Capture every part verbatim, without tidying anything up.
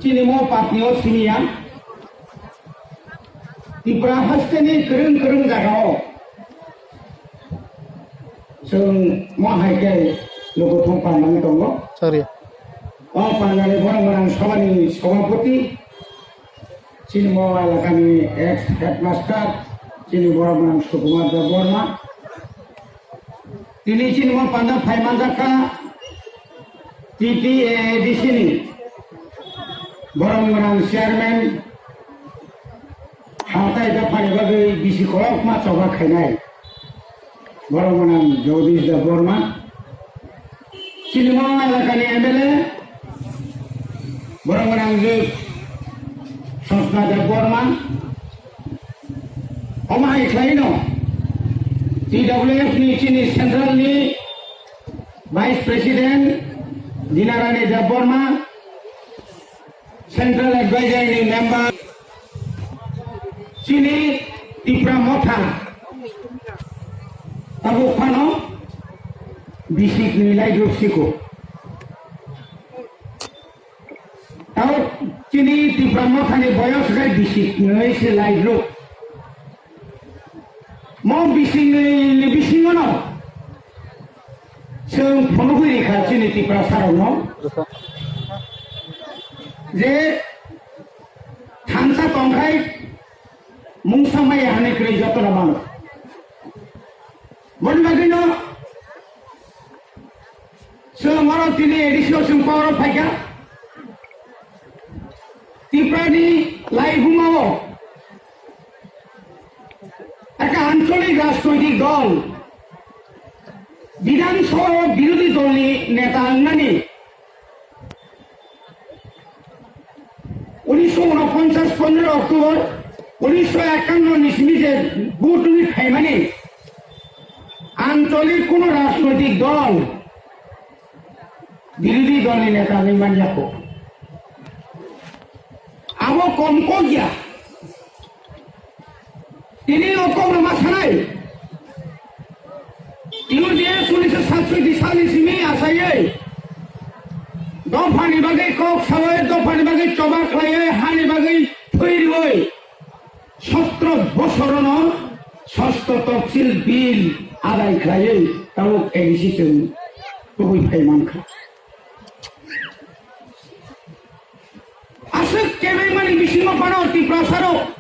Chini mo party o simi ya. Tripura haste ni kwrwng kwrwng jaga o chwng mo hai khe lukuthum pandani tongo. Sorry. O pandani borok gwnang sabhani sabhapati, chini mo elakani ex headmaster, chini borok gwnang Sukumar Debbarma. Tini chini mo panda phai manjak kha T T A A D C ni borok gwnang chairman, hatai dophani bagwi bisi kolokma choba khainai borok gwnang Jagadish Debbarma. Chini mo elakani M L A borok gwnang je Sosna Debbarma. Omo hai khlaino T W F ni chini central ni Vice President Dinarani Debbarma, Central Advisor ni member, chini Tipra Motha tabuk phano bisik ni laidruk siko. Tao chini Tipra Motha ni boyos gai bisik nwi se laidruk. Mo bising ni bisingo no chwng phunugwi rikha chini Tiprasa rokno je thansa tongkhai mungsa maya hani kwrwi jotono mano. Boni bagwino chwng oro tini A D C o chwng power o phaikha. Tiprani laibumao ekta ancholik rajnoitik dol, Bidhan Sabha o birodhi dolni neta wngnani unisho unoponchas pondro October unisho ekanno ni simi je vote ni phaimani ancholik kuno rajnoitik dol birodhi dolni neta wngwi manya kho. Abo kom kok ya. Tini o kok rwma sanai. U D F unisho satsoi di salni simi asaywi dophani bagwi kok sawi, dophani bagwi choba khlaiwi, hani bagwi thwi rwi sotro bosorono sosto topsil bill adai khlaiwi tabuk A D C chwng tubui phai mankha. Aswk kebaimani bisingo phano Tiprasarok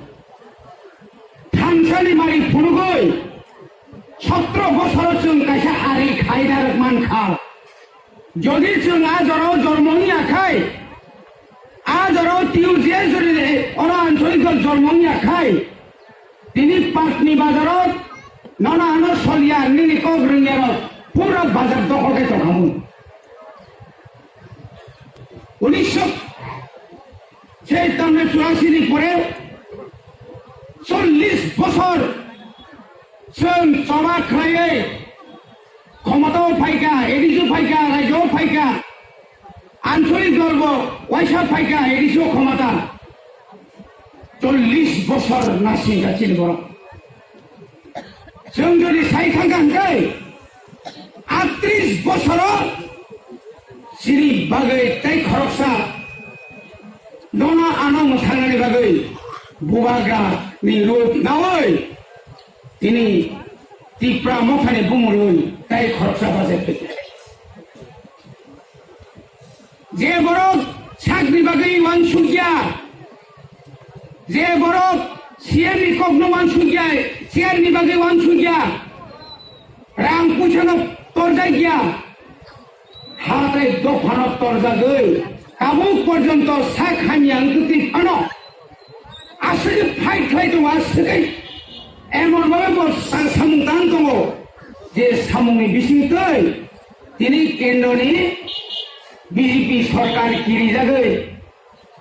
thansani mari phunugwi sotro bosoro chwng kaisa ari khaina rwk mankha. Jodi chwng a jorao jormo wngya khai, a jorao T U J S jodi oro ancholik dol jormo wngya khai, tini Patni bazaro nono ano solya nini kok rwngya rok pura bazar dokhol khe tongkhamu. Unisho cheitanno churasi ni pore chollish bosor chwng choba khlaiwi khomotao phaikha, A D C o phaikha, rajyo o phaikha, ancholik dolbo waisa phaikha, A D C o khomota. Chollish bosor nasingkha chini borok. Chwng jodi sai thangkha hwnkhe, atris bosoro chini bagwi tei khoroksa nono ano mwthangnani bagwi bubagra ni rup naui tini Tipra Mothani bumung rwi tei khoroksa bajai phai. Je borok sakni bagwi uansukya, je borok C M ni kokno uansukya, chair ni bagwi uansukya, rang puisano torjakya, hatai dophano torjagwi tabuk porjonto sak hamya wngtwi phano aswkhe fight khlai tongo, aswkhe emon bhabe bo sa-, samung tang tongo je samungni bisingtwi tini kendroni B J P sorkar kirijagwi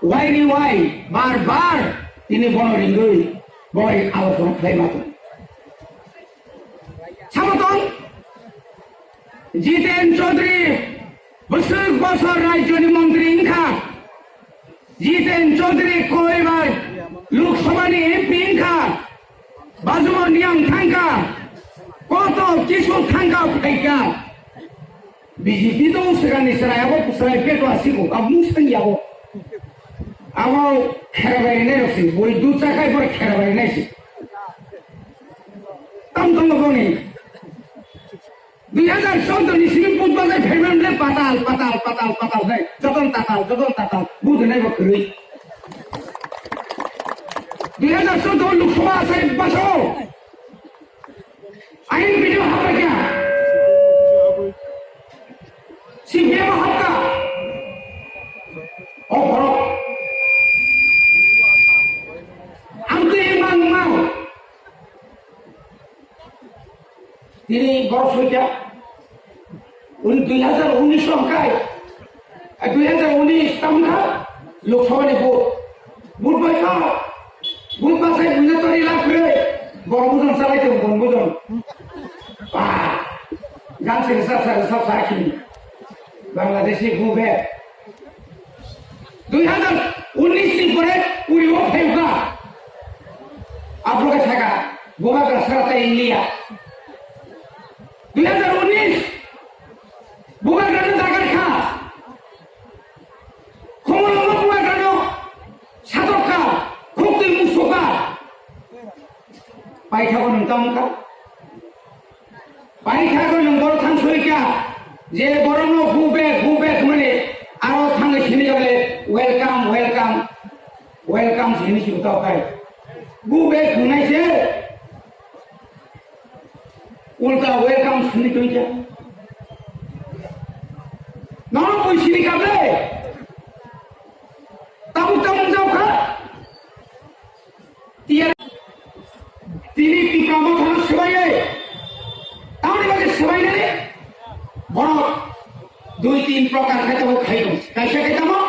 waini wai bar bar tini bono ringwi boi alochona khlai ma tongo. Sabo tong Jiten Chaudhary bwswk bosor rajyoni montri wngkha. Jiten Chaudhary koi bai Lok Sabha ni M P wngkha, Bajumo Niyang thangkha, koto kisu thangkha phaikha. B J P to swkangni chwrai abo chwrai peto asiko, aboni swkang yabo. Abo kherabai rinai rok si, bui dut chakai bor kherabai rinai si. Tam tong boni. Dui hazar chaudo ni simi put bazar phaimani le patal, patal, patal, patal nai. Joton tatal, joton tatal. Bujinai bo kwrwi. Dui hazar chaudo Lok Sabha asai baso. Ain video hapakya. Si bebo hapka. O borok. Ang twi mang mang. Tini borok soita. Uni dui hazar unis songkai. Dui hazar unis tamkha Lok Sabha ni vote. Vote bai kha. Vote basai buina tori lab khe. Borok bujon salai tong, borok bujon. Ba. Gan se sa sa sa sa kini. Bangladeshi go back. Dui hazar unis ni pore uri o phaikha. Abro ke saka. Go back sara ta India. Dui hazar unis. Bubagrano dagar kha. Khumulwma bubagrano satok kha. Khukti musu kha. Paithago nwng tamo kha. Paithago nwng boro thang soi kha. Je borono bube, bube hwnwi aro thangwi sini jole welcome, welcome, welcome sini sibto kai. Bube hwnai se. Ulta welcome sini tongya. Nono koi sini kabe. Tabuk tabuk jao kha. Tiya. Tini Tipra Motha no swbai. Tamni bagwi swbai nani. Borok dui tin prokar khai tamo khai dong. Kaisa khai tamo.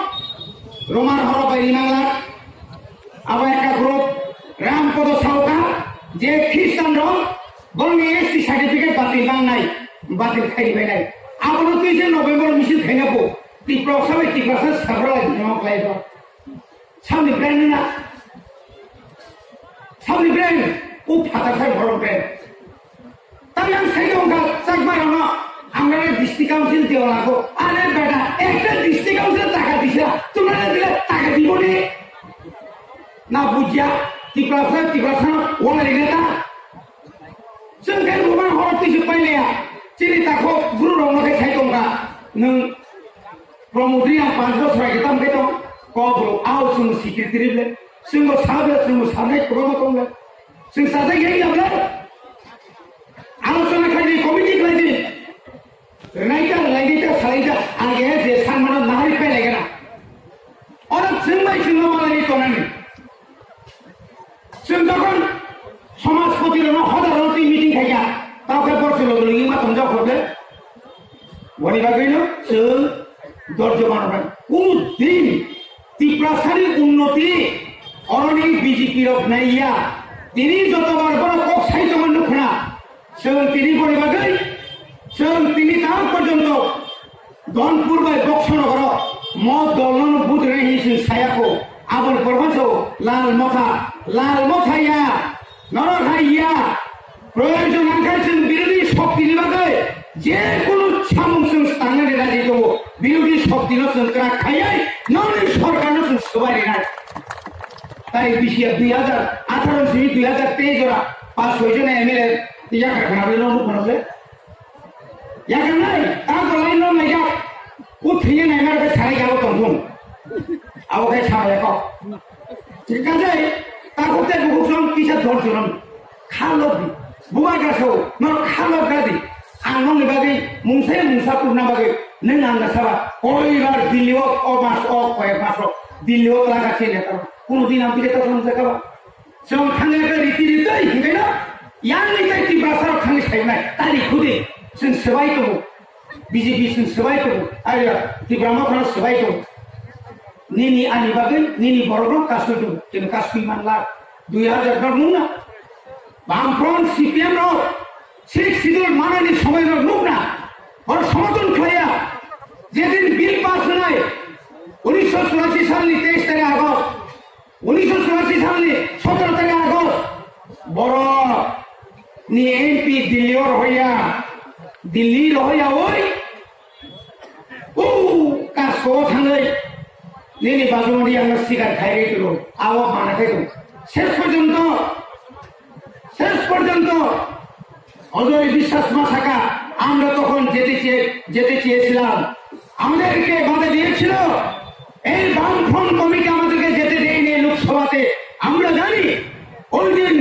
Romar horo bai rimang lak. Abo ekta group, Ram Podo Saoka, je Christian rok, borokni S T certificate batil mangnai, batil khai ribainai. Abono twi je November misil khaina bo, Tiprasa bai Tiprasa sabralai bini ma khlai bo. Samni brand na? Samni brand? O phatar sai borok brand. Tamo ang sai tongkha, Chakmarokno, amrare district council dewa lago. Are beta, ekta district council taka disa, tumrare dile taka diboni? Na bujya, Tiprasa, Tiprasa, wala rineta. Chwng khe buma hor twi se pailiya. Chini takho bru rokno khe sai tongkha. Nwng Pramod Reang panch bochor age tam khe tong. Kok bru, ao chwng secretary le. Chwngbo sabe, chwngbo sanai kwbangma tong le. Chwng sajak yang ya le. Alochona khlai di, committee khlai di. Rwnaikha, rwlaikha, salaikha, ang khe je sanmano nahari phai laikha na. Oro chwng bai chwngno malai tonani. Chwng jokhon somajpoti rokno hodar rokno twi meeting khaikha, tao khe borok chwng logi logi ma tongjak hor khe. Boni bagwino chwng dorjo mano bai. Kunu din Tiprasani unnoti oroni B J P rok naiya. Tini jotobar borok kok sai tongo nukhna. Chwng tini boni bagwi, chwng tini tang porjonto Donpur bai Boksonogoro mo dolno budre hi chwng sayako. Aboni porbanso Lal Motha, Lal Motha ya, norok hai ya. Proyojon angkha chwng birodhi shokti ni bagwi je kunu samung chwng tangnani raji tongo. Birodhi shokti no chwng kwrak khaiwi nokni sorkar no chwng swbai rinai. Tai bisi ya dui hazar atharo simi dui hazar teis jora pas soi jona M L A yakar khana bole no khana bole. Yakar nai, ta ko lai no nai jak. U thini nai mar ke sarai gabo tong thung. Abo ke sarai ko. Thik ase, ta ko te buku song kisa dhor churam. Kha lobbi. Bubar gaso, no kha lob gadi. Ang nokni bagwi mungsa mungsa kurna bagwi nwng ang saba. Koi bar Delhi o, o mas o, koi mas o. Delhi o laga chele ta. Kuno din ang bile ta song jakaba. Chwng thangya khe riti ritwi hwnkhe no yang ni tai Tiprasa rok thangwi sai nai tari khudi chwng swbai tongo. B J P chwng swbai tongo. Ai Tipra Motha no swbai tongo. Nini ani bagwi nini borok rok kasui tongo. Kino kasui manla dui hajar rok nung na. Bamfront C P M rok six schedule manani somoi rok nung na. Bor somoton khlaiya. Jedin bill pass wngnai unisho churashi salni teis tarik August. Unisho churashi salni sotoro tarik August, borok ni M P Delhi o rohoya, Delhi rohoya oi, o Kasko thangwi, Nini bajumani ang sikar khai rai tong, awa mana khai tong. Ses porjonto, ses porjonto Ojoy Biswas ma saka, আমরা তখন যেতে চেয়ে, যেতে চেয়েছিলাম, আমাদেরকে বাধা দিয়েছিল। এই বামফ্রন্ট কমিটি আমাদেরকে যেতে দেয়নি লোকসভাতে। আমরা জানি ওই দিন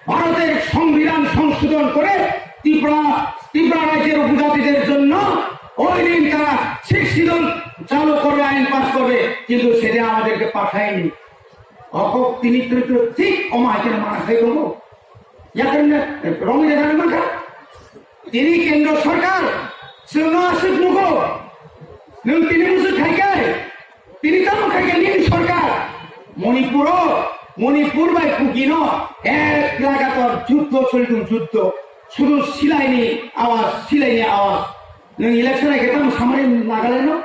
ভারতের সংবিধান সংশোধন করে ত্রিপুরা, ত্রিপুরা রাজ্যের উপজাতিদের জন্য ওই দিন তারা সিক্স শিডিউল চালু করবে, আইন পাস করবে, কিন্তু সেটা আমাদেরকে পাঠায়নি। অকপ তিনি চরিত্র ঠিক অমাহাইকে মানা হয়ে গেল। ইয়াকে রঙে দেখানো মাথা। Tini kendro sarkar, chwngno aswk nugo. Nwng tini bwswk khai khe, tini tamo khai khe nini sarkar. Manipuro, Manipur bai Kukino ek lagatar juddo choli tong, juddo. Sudu silaini awaz, silaini awaz. Nwng election hai khe tamo samani Nagalandno?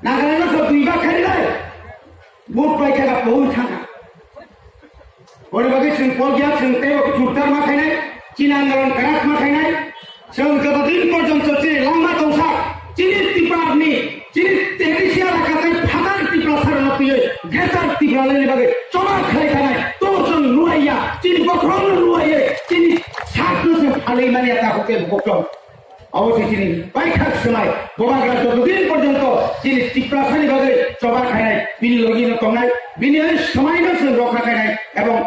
Nagalandno so dui bak khai nai. Vote bai khe ga pohoi thangkha. Ori bagwi chwng pol gya, chwng tei jurtar ma khainai, chini andolon kwrak ma khainai. Chwng joto din porjonto chini langma tongsa, chini Tiprani, chini T D C elaka tei phatar Tiprasarokno twiwi Greater Tipralandni bagwi choba khlai thanai. To chwng nuaiya, chini bokhorokno nuaiwi, chini sakno chwng phalwi manya ta hotel bokhorok. Abo se chini paithak swmai, bubagra jotodin porjonto chini Tiprasani bagwi choba khainai, bini logino tongnai, bini oi swmaino chwng rokha khainai, ebong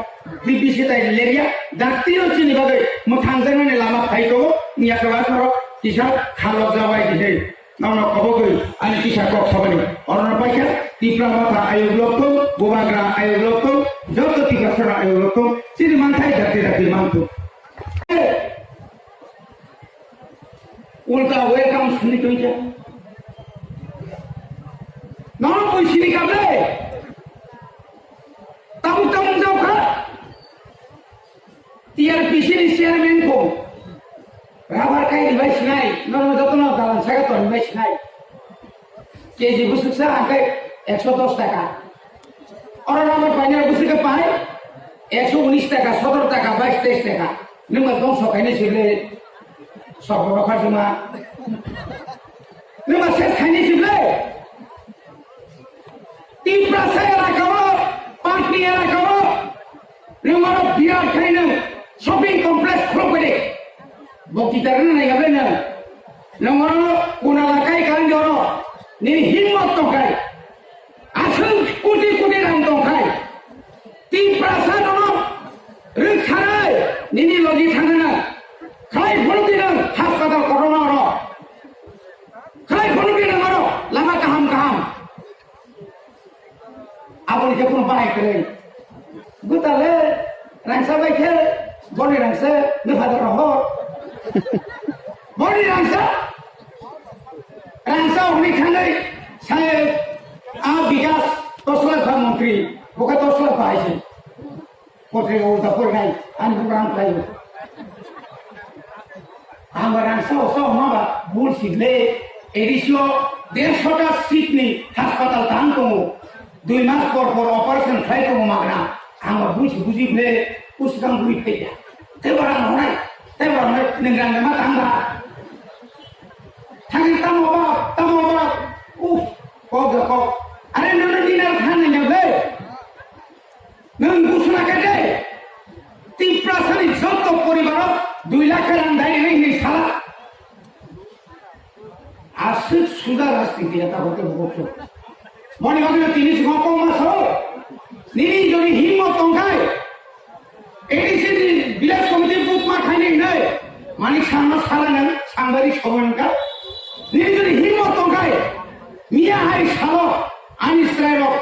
B B C tai leria, daktino chini bagwi mwthangjaknani lama phai tongo, wngya kwbangma borok kisa khalok jabai di hei. Nono kobogwi ani kisa kok sabani. Orono paikha Tipra Motha ayuk loktong, bubagra ayuk loktong, joto Tiprasano ayuk loktong, chini manthai dakti dakti mangthuk. Ulta welcome sini tuja. Nono koi sini kabe. Tamu tamu jauh kha. T R P C ni chairman ko. Rabar kai ribai sinai. Nono joto no dalan saga to ribai sinai. K G bwswk sa hwnkhe ekso dos taka. Oro rama painai bwswk khe pai ekso unis taka, sotor taka, bais teis taka. Nwng ba dongso khainai se ble. Sokro kharjuma. Nwng ba ses khainai se ble. Tiprasa elaka o, Patni elaka o. Nwng oro birat khainai shopping complex khuluk bai de. Bokti tarna nai gabe nwng. Nwng oro kunala kai kang oro. Nini himmat tongkai. Aswk koti koti rang tongkhai, Tiprasa nono rwkhanai nini logi thangna. Khlai phunukdi nwng hospital kotorma oro. Khlai phunukdi nwng oro lama kaham kaham. Aboni khe phunu bahai kwrwi. Bwtale rangsa bai khe boni rangsa nukha da rohor. Boni rangsa Rangsa hwnwi thangwi sai a Bikas Toslai pha montri, bo khe Toslai pha hai se. Potrika ulta porinai, ani bugrang khlai o. Ang ba rangsa o sa ma ba bul si le, edisio dersho ta seat ni hospital tang tongo. Dui mas por por operation khlai tongo magna. Ang ba buji buji ble usgang bui phaida. Tei ba rang honai, tei ba rang honai, nwng rang ma tang ba. Thangwi tamo ba, tamo ba. Uff, kok ya kok. Are nono dinar khan nang ya ble. Nwng busna kate. Tiprasani jotto poribaro dui lakh rang dai ring ni sala. Aswk suja rajniti eta hote bokso. Moni bagwi tini swngo kok ma sao. Nini jodi himmat tongkhai, A D C ni village committee booth ma khaini hinai. Manik Sangma sala nang, sangbarik somoy nangkha. Nini jodi himmat tongkhai, miya hai salo, ani srai rok,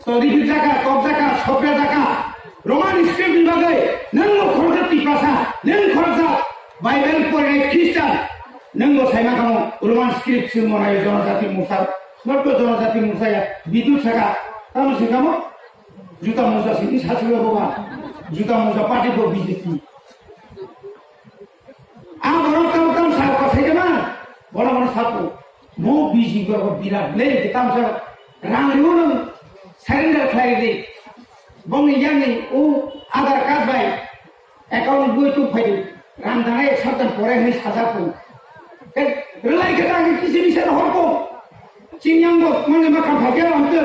to ribit jaka, tok jaka, sopya jaka, Roman script ni bagwi, nang no khoroksa Tiprasa, nang khoroksa Bible porinai Christian, nwng bo saima kamo Roman script se monai jonojati musa, norto jonojati musa ya, bidut saka, tamo se kamo, juta musa sini sasilo boba, juta musa party bo B J P. A borok tam tam sa ko sai ma, borok borok sapu, mo B J P ko birat le tam sa, rang lu no surrender khlai di, bongni yang ni u Aadhaar card bai, Account bui tu phai di. Ram dana ek sabdan pore hwnwi sajak tu. Ke rwlai khe ta kisi bisa hor ko. Chini ang bo mane ma kam phai khe ram te.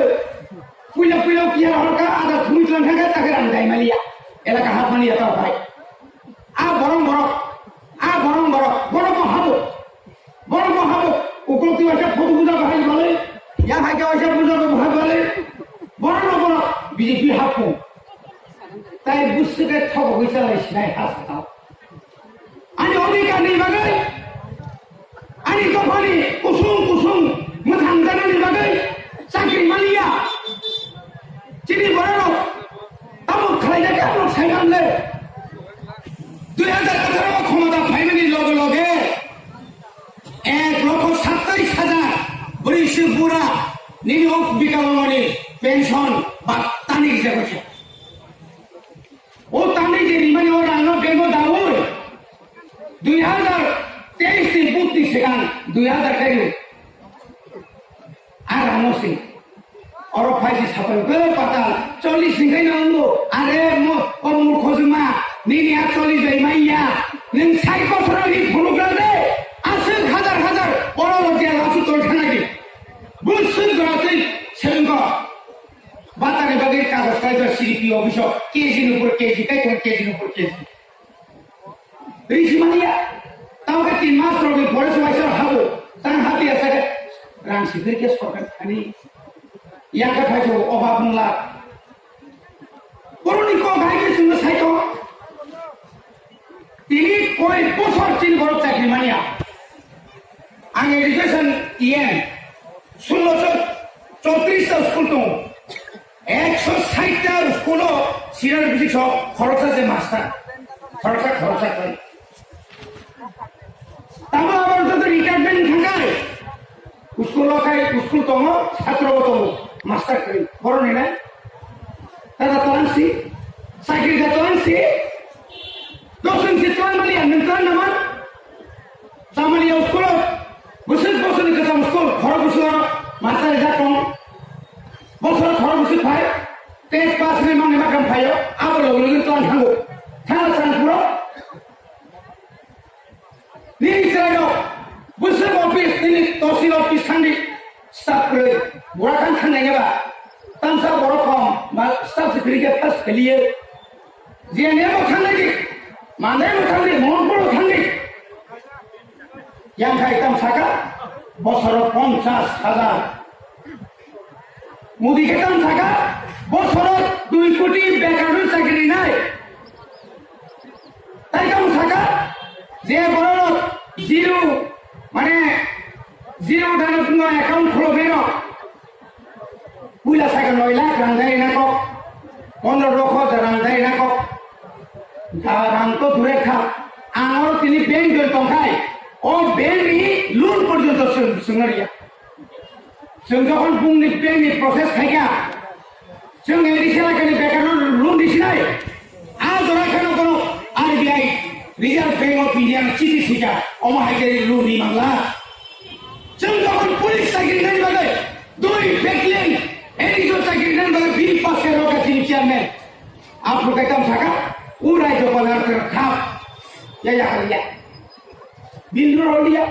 Puila puila kiya horka ada thumi tuan thangka takhe rang dai maliya. Elaka hapmani ya tau bhai. A borong borok, a borong borok, borok mo habo. Borok mo habo. Ukol ti waisa photo buja bahai balai. Ya hai ka waisa buja bahai balai. Borok mo borok B J P hapo. Tai busse ke thok hui chalai sinai ha sa tau. Ani odhikar ni bagwi, ani dophani kusung kusung mwthang janani bagwi chakri maliya. Chini bororok tamo khlaina khe borok sai manle. Dui hazar atharo o khomota phaimani loge loge ek lokho sattais hajar bwrwi se bura nini o bikalongoni pension ba tani rijak kha. O tani je rimani o rangno bego daui. Dui hazar teis ni butti sekan dui hazar kairu. Ar rangno se. Oro phaisi sapai ko pata chollis ni kaino ango. Are mo o murkho juma. Nini a chollis bai maiya. Ning sai bosor ni phunukra de. Aswk hazar hazar oro lo jel asu tol thanai di. Busuk jora tei selengko. Batani bagwi kagoj kaijak C D P office o K G ni upor K G, kaitor K G ni upor K G. Risi manya, tamo khe tin mas rok ni pore se waisa habo, tang hati asa khe rang sipir khe sorkar thani. Yang khe phaisok obab mungla. Boroni kok hai khe chwngno saito. Tini koi bosor chini borok chakri manya. Ang education E M, sullo chotris ta school tongo. Ekso sait ta school o senior physics o khoroksa je master, khoroksa, khoroksa khlai. Tamo abo joto retirement thangkai. School o khai school tongo, satro bo tongo, master khlai. Boroni na? Tata tolangsi, sakri da tolangsi. Dosong si tolangmani ang nang tolangna man. Samani o school o bwswk bosor ni kwcham school, khorok bwswk o master rijak tong. Bosor khorok bwswk phai, tei pass ni mangni makam phaio, abo logi logi tong thango. Thana chang phuro. Nini chwrairok bwswk office, nini tosil office thangdi, staff kwrwi, bura khan thangnai neba. Tamsa borok kom, ba staff se kwrwi khe pass khailiye. Jiyani abo thangdi, manai bo thangdi, Mohanpur bo thangdi. Yang khai tam saka, bosoro ponchas hajar. Modi khe tam saka, bosoro dui koti bekar no chakri nai. Tai tam saka, je borok zero, mane zero dano tungma account khulo bero. Puila saka noi lakh rang dai na kok, pondro lokho rang dai na kok. Rang to dure tha, ang oro tini bank doi tongkhai, o bank ni loan porjonto sung-, sungna riya. Chwng jokhon bungni bank ni process khaikha, chwng A D C elakani bekarno loan risinai. A jora kheno bono R B I, Reserve Bank of India no chithi sika, omo hai khe loan ri mangla. Chwng jokhon police chakri nani bagwi dui battalion A D C o chakri nani bagwi bill pass khe roka chini chairman. Aphuru kaitam saka, urai jokhon ar khap. Ya, ya, ya. Bill roliya.